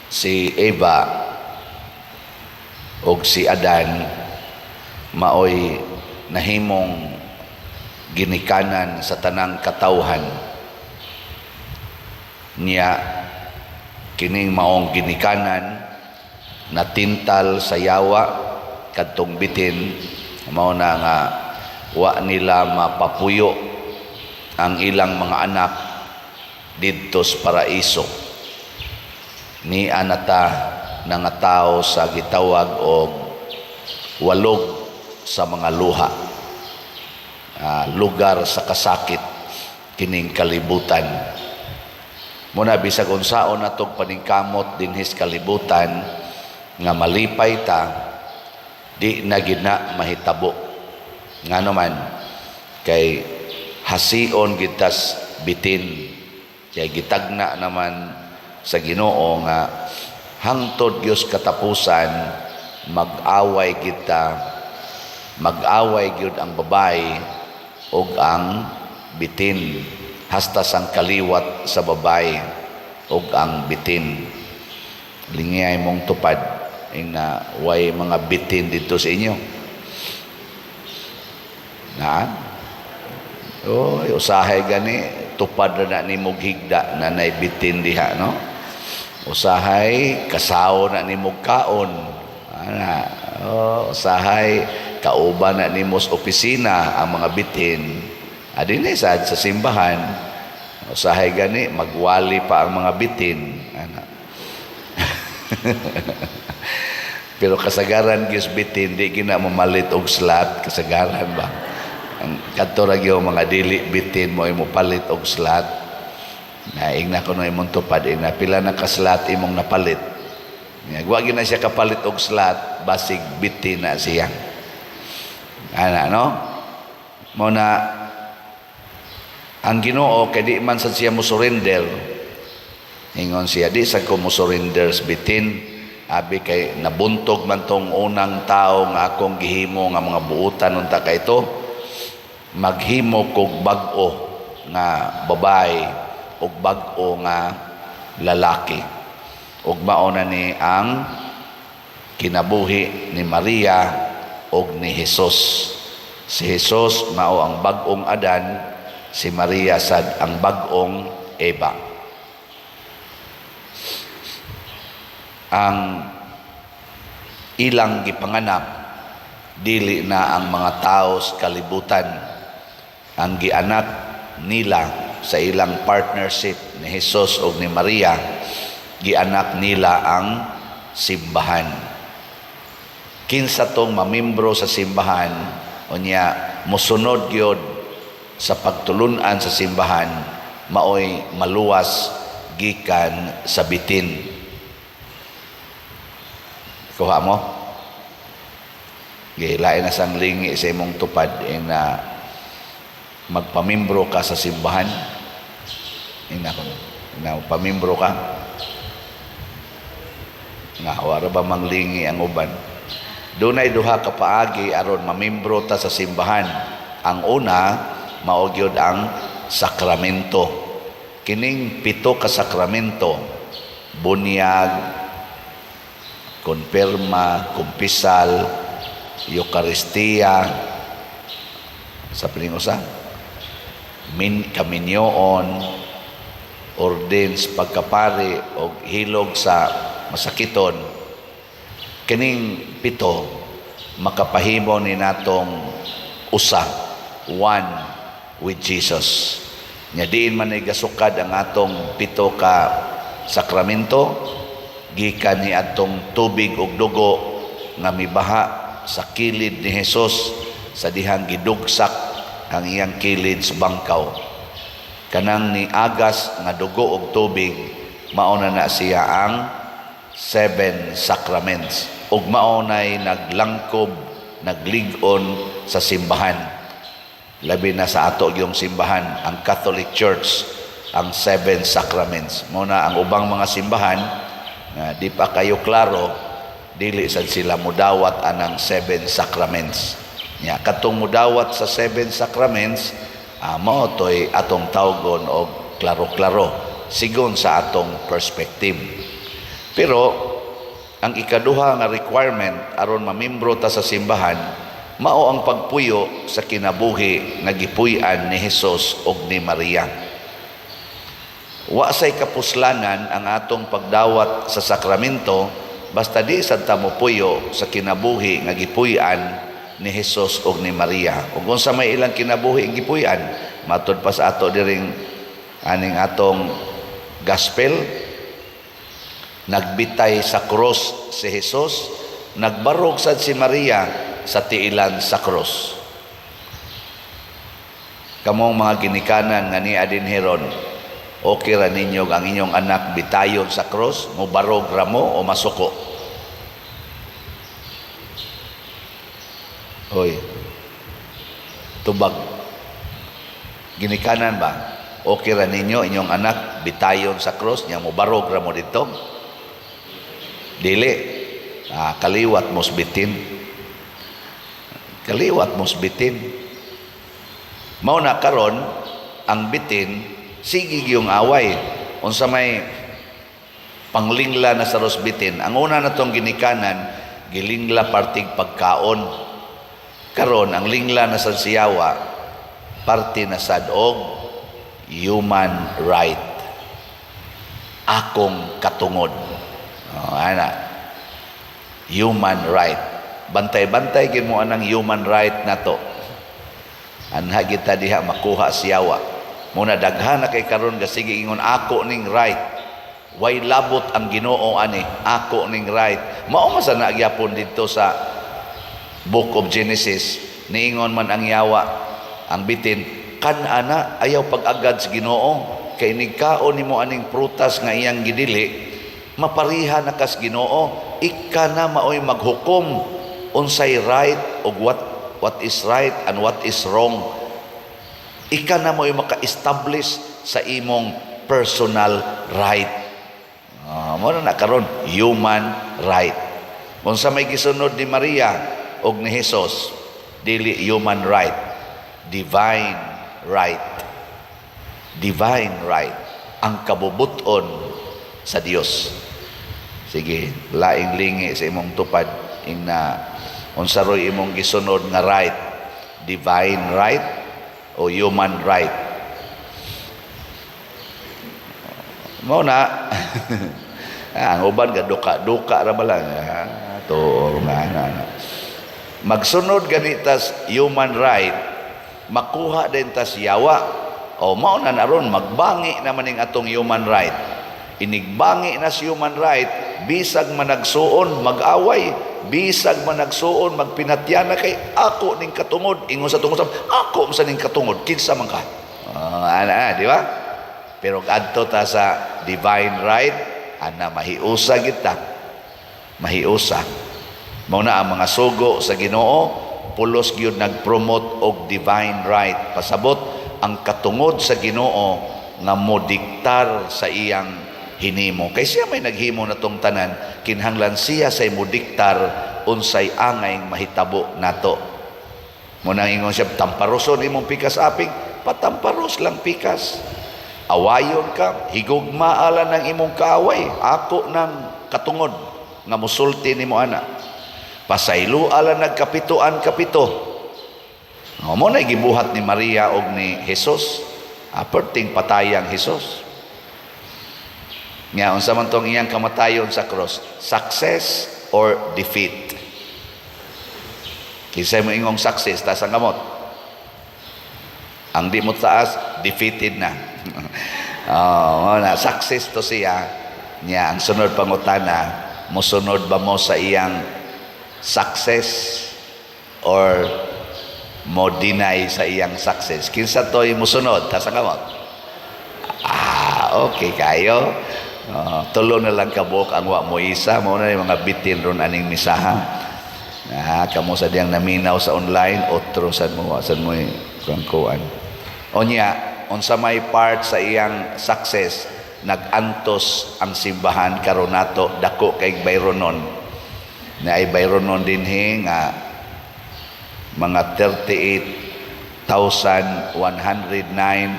Si Eva og si Adan maoy nahimong ginikanan sa tanang katawhan niya. Kining maong ginikanan natintal sa yawa kadtong bitin, mao na nga wa nila mapapuyo ang ilang mga anak didto sa paraiso. Ni anata nga tao sa gitawag og walog sa mga luha, lugar sa kasakit kining kalibutan. Muna bisag unsaon natog paningkamot dinhis kalibutan nga malipay ta, di na gina mahitabo. Ngano man? Kay hasion gitas bitin, kay gitagna naman sa Ginoo nga hangtod Dios katapusan mag-away kita, mag-away gyud ang babae ug ang bitin, hasta sang kaliwat sa babae ug ang bitin. Lingiyay mong tupad ing na way mga bitin dito sa inyo na. Oh, usahay gani tupad na nimo higda na nay bitin diha, no? Usahay kasaw na nimo kaon ana. Oh, usahay kauban na nimo sa opisina ang mga bitin. Adine sad sa simbahan, usahay gani magwali pa ang mga bitin ana. Pero kasagaran gyud bitin di gina mamalit og slot, kasagaran ba. Ang kadto ra gyud mga dili bitin mo imo palit og slot. Na ingna kuno imong tupad, ina pila na ka slot imong napalit. Nya wa gyud na siya kapalit og slot, basig bitin na siya. Ana, no? Mo na ang Ginoo kay di man sad siya mo surrender. Ingon siya, "Di sad ko mo surrender sa bitin. Abi kay nabuntog man tong unang tao nga akong gihimo nga mga buutan unta kay ito. Maghimo kog bag-o nga babae ug bag-o nga lalaki." Ug mao na ni ang kinabuhi ni Maria ug ni Jesus. Si Jesus mao ang bag-ong Adan, si Maria sad ang bag-ong Eva. Ang ilang gipanganak dili na ang mga tao sa kalibutan. Ang gianak nila sa ilang partnership ni Jesus ug ni Maria, gianak nila ang simbahan. Kinsa tong mamimbro sa simbahan unya mosunod gyud sa pagtulun-an sa simbahan, maoy maluwas gikan sa bitin. Kuha mo? Gilain na sang lingi sa imong tupad na magpamimbro ka sa simbahan. Ina ko na pamimbro ka. Nga wara ba mang lingi ang uban? Dunay duha ka paagi aron mamimbro ta sa simbahan. Ang una mao gyud ang sakramento. Kining pito ka sakramento: bunyag, konpirma, kumpisal, Eukaristiya, sa piling usa, min kaminyoon, ordins pagkapari o hilog sa masakiton. Kining pito makapahimo ni natong usa, one with Jesus. Nya diin man ay gasukad ang atong pito ka sakramento? Gikan ni atong tubig ug dugo nga mibaha sa kilid ni Hesus sa dihang gidugsak ang iyang kilid sa bangkaw. Kanang ni agas nga dugo ug tubig, mao na na siya ang seven sacraments ug mao nay naglangkob, naglig-on sa simbahan, labi na sa ato yung simbahan, ang Catholic Church, ang seven sacraments. Mo na ang ubang mga simbahan nga di pa kayo klaro, dili sad sila mudawat anang seven sacraments. Nya katong mudawat sa seven sacraments, mao toy atong tawgon og klaro-klaro sigon sa atong perspective. Pero ang ikaduha nga requirement aron mamimbro ta sa simbahan mao ang pagpuyo sa kinabuhi nga gipuy-an ni Jesus ug ni Maria. Wa say kapuslanan ang atong pagdawat sa sakramento basta di sad ta mopuyo sa kinabuhi nga gipuy-an ni Jesus ug ni Maria. Ug unsa may ilang kinabuhi nga gipuy-an, matud pa sa ato diring aning atong gospel, nagbitay sa cross si Jesus, nagbarog sad si Maria sa tiilan sa cross. Kamong mga ginikanan nga nia dinhi ron, okay ra ninyo ang inyong anak bitayon sa cross, mobarog ra mo o masuko? Hoy. Tubag. Ginikanan ba? Okay ra ninyo inyong anak bitayon sa cross nya mobarog ra mo didto? Dili. Ah, kaliwat mos bitin. Kaliwat mos bitin. Mao na karon ang bitin sige yung away. Unsa may panglingla na sa bitin. Ang una na tong ginikanan, gilingla partig pagkaon. Karon ang lingla na sa siyawa, parte na sad og human right. Akong katungod. Oh, ana. Human right. Bantay-bantay gid mo anang human right nato. Anha kita diha makuha siyawa. Muna daghan na kay karon ga sige ingon, "Ako ning right. Way labot ang Ginoo ani, ako ning right." Mao man sa na gyapon didto sa Book of Genesis, niingon man ang yawa, ang bitin, kan ana ayaw pag-agad sa Ginoo kay nigkaon nimo aning prutas nga iyang gidili, mapariha na kas Ginoo, ika na maoy maghukom unsay right og what is right and what is wrong. Ika na mo'y maka-establish sa imong personal right." Mo na karon human right. Unsa may gisunod ni Maria og ni Jesus, dili human right, divine right. Divine right. Ang kabubuton sa Dios. Sige, laing lingi sa imong tupad ing na unsa roy imong gisunod nga right? Divine right o human right? Mao na ang uban ga duka-duka ra ba lang, tuor nga na, na. Magsunod ganitas human right, makuha din tas yawa. O mao na naron magbangi naman ning atong human right. Inigbangi na si human right, bisag managsuon mag-away, bisag managsuon magpinatyan na kay ako ning katungod, ingon sa tungod, ako sa ning katungod, kinsa man ka? Ana, di ba? Pero adto ta sa divine right, ana mahiusa kita. Mahiusa. Mao na ang mga sugo sa Ginoo, pulos gyud nag-promote og divine right. Pasabot ang katungod sa Ginoo nga modiktar sa iyang hinimo. Kay siya may naghimo na tong tanan, kinahanglan siya say modiktar unsay angay mahitabo nato. Mo nang ingon siya, tamparoson imong pikas aping, patamparos lang pikas. Awayon ka, higugmaala ng imong kaaway, ako ng katungod nga musulti nimo ana. Pasaylo ala nagkapituan kapito. O, mo na gibuhat ni Maria og ni Jesus, aperting patayang Jesus. Nga unsa man tong iyang kamatayon sa cross, success or defeat? Kinsay mo ingong success, taas ang kamot. Ang di mo taas, defeated na. Oh, na success to siya. Nya ang sunod pangutana, mosunod ba mo sa iyang success or mo deny sa iyang success? Kinsa to'y mosunod? Taas ang kamot. Ah, okay kayo. Tulo na lang kabuok ang wa mo isa mo na yung mga bitin ron aning misaha. Ah, kamo sa diyang naminaw sa online, otro sad mo, wa sad mo kuan. Onya, unsa may part sa iyang success, nag-antos ang simbahan karon nato dako kay bayronon. Na ay bayronon dinhi nga mga 38,109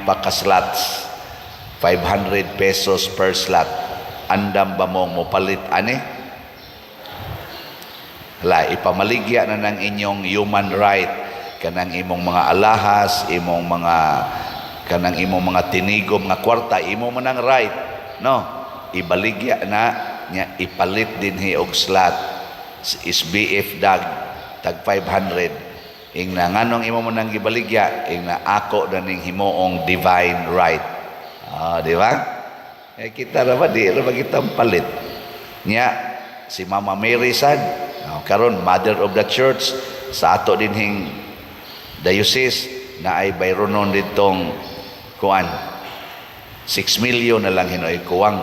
pa ka slots, 500 pesos per slot. Andam ba mong mopalit ani? Hala, ipamaligya na ng inyong human right, kanang imong mga alahas, imong mga kanang imong mga tinigom nga kwarta, imo man ang right, no? Ibaligya na nya, ipalit dinhi og slot SBF dag tag 500. Ingna, nganong imo man nang gibaligya? Ingna, ako na ning himuong divine right. Ah, di ba? Eh, kita ra ba, di ra ba kita palit nya? Si Mama Mary sad, no, karon Mother of the Church sa ato dinhing diocese na ay bayronon ditong kuan, 6 million na lang hinoy kuwang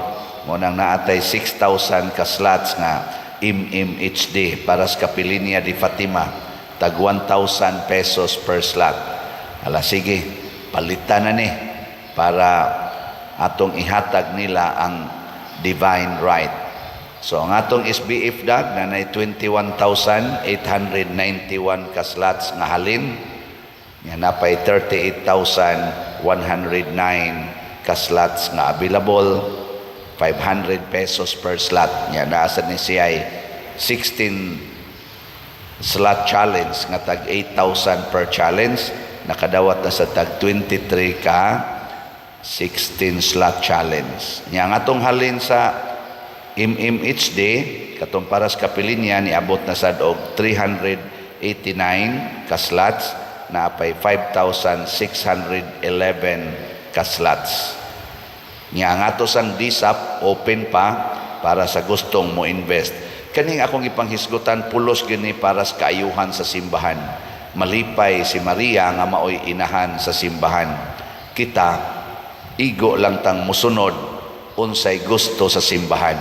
mo nang naatay 6,000 ka slots nga MMHD para sa Kapilinya di Fatima, tag 1,000 pesos per slot. Ala, sige, palitan na ni para atong ihatag nila ang divine right. So ang atong SBF dag na nay 21,891 ka slots nga halin nga napay 38,109 ka slots nga available, 500 pesos per slot nya. Naa sad ni siya 16 slot challenge nga tag 8,000 per challenge. Nakadawat na sa tag 23 ka 16 slot challenge nya. Ang atong halin sa MMHD katong para sa Kapilinya niabot na sad og 389 ka slots, naapay 5,611 ka slots nya. Ang ato sang DSAP open pa para sa gustong mo invest. Kaning akong ipanghisgutan, pulos gini para sa kaayuhan sa simbahan. Malipay si Maria nga maoy inahan sa simbahan. Kita igo lang tang musunod unsay gusto sa simbahan,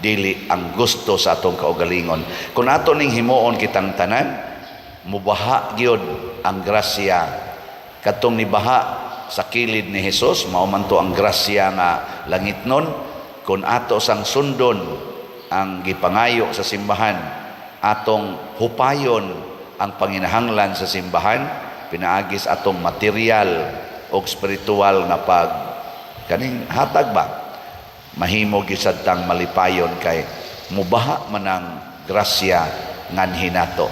dili ang gusto sa atong kaugalingon. Kung ato ning himuon kitang tanan, mubaha gyud ang grasya katong nibaha sa kilid ni Hesus. Mao man to ang grasya nga langitnon. Kung ato sang sundon ang gipangayo sa simbahan, atong hupayon ang panginahanglan sa simbahan pinaagis atong material o spiritual nga pag kaning hatag ba, mahimo gyud sad tang malipayon kay mubaha man ang grasya nganhi nato.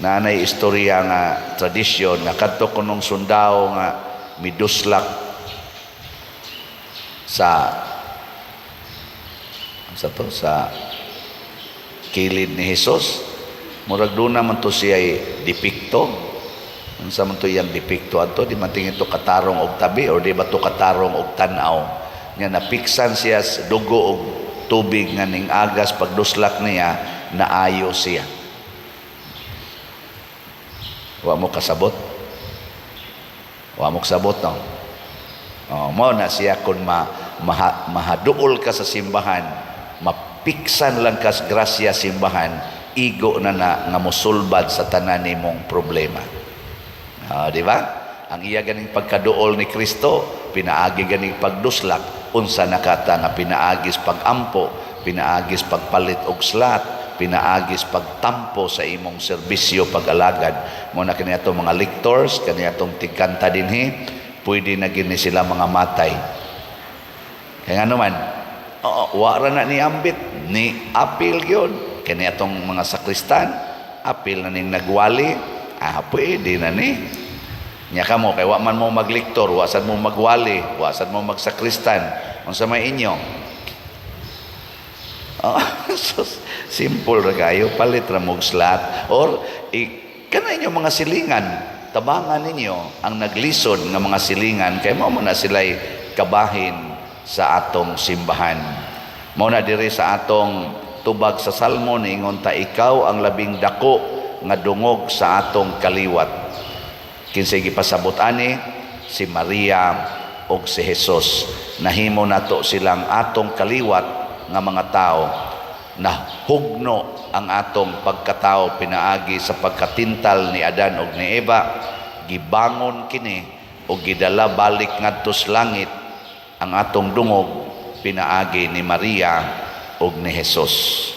Naanay istorya nga tradisyon nga kadto kunong sundao nga miduslak sa to sa kilid ni Hesus. Murag duna man to siya depekto. Unsa man to iyang depekto adto, di man tingin to katarong og tabi or di ba to katarong og tan-aw nga napiksan siya sa dugo og tubig nga ning agas pagduslak niya, naayo siya? Wa mo kasabot? Wa mo kasabot, no? Oh, mo na siya kung mahaduol ka sa simbahan, mapiksan lang kas grasya simbahan, igo na na nga mosulbad sa tanan nimong problema. Ah, di ba? Ang iya ganing pagkaduol ni Kristo, pinaagi ganing pagduslak, unsa nakata nga pinaagis pagampo, pinaagis pagpalit og slot, pinaagis pagtampo sa imong serbisyo pag-alagad. Mo na kini atong mga lectors, kani atong tigkanta dinhi, pwede na gini sila mga matay. Kaya nga naman, oo, wa ra na ni ambit, ni apil gyud. Kani atong mga sakristan, apil na ning nagwali, ah, pwede na ni. Nya kamo kay wa man mo maglektor, wa sad mo magwali, wa sad mo magsakristan. Unsa may inyo? Oh, so, simple ra kayo, palit ra mog slot or kana inyo mga silingan, tabangan ninyo ang naglisod nga mga silingan kay mao man na sila'y kabahin sa atong simbahan. Mao na diri sa atong tubag sa Salmo, niingon ta, "Ikaw ang labing dako nga dungog sa atong kaliwat." Kinsay gipasabot ani? Si Maria og si Jesus. Nahimo nato silang atong kaliwat nga mga tao. Nahugno ang atong pagkatao pinaagi sa pagkatintal ni Adan og ni Eva. Gibangon kini og gidala balik ngadto sa langit ang atong dungog pinaagi ni Maria og ni Jesus.